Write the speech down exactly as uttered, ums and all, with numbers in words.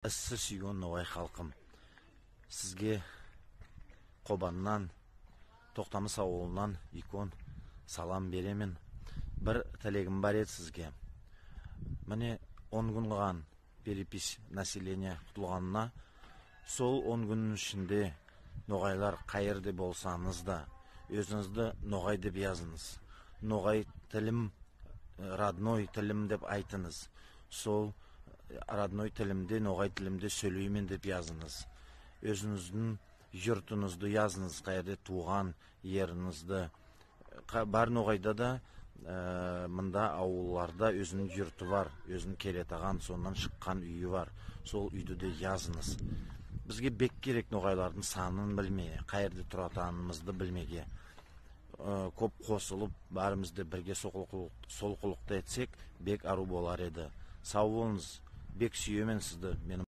Исси суьйген ногай халкым. Сизге Кобаннан, Токтамыс авылыннан уьйкен салам беремен. Бир тилегим бар эди сизге. Мине, он куьн калган перепись населения кутылганына. Сол он куьннинъ ишинде ногайлар, кайерде болсанъыз да, оьзинъизди ногай деп язынъыз. Ногай тилим, э, родной тилим деп айтынъыз. Сол, э, родной тилимде, ногай тилимде соьйлеймен деп язынъыз. Оьзинъиздинъ юртынъызды язынъыз, кайерде тувган еринъизди. Ка- бар ногайда да, э, мунда авылларда оьзининъ юрты бар, оьзининъ келетаган, соннан шыккан уьйи бар. Сол уьйди де язынъыз. Бизге бек керек ногайлардынъ санын билмеге, кайерде туратаганымызды билмеге. Э, коьп косылып, баьримиз де бирге сол куллык- сол куллыкты этсек, бек арув болар эди. Сав болынъыз, бек суьемен сизди, меним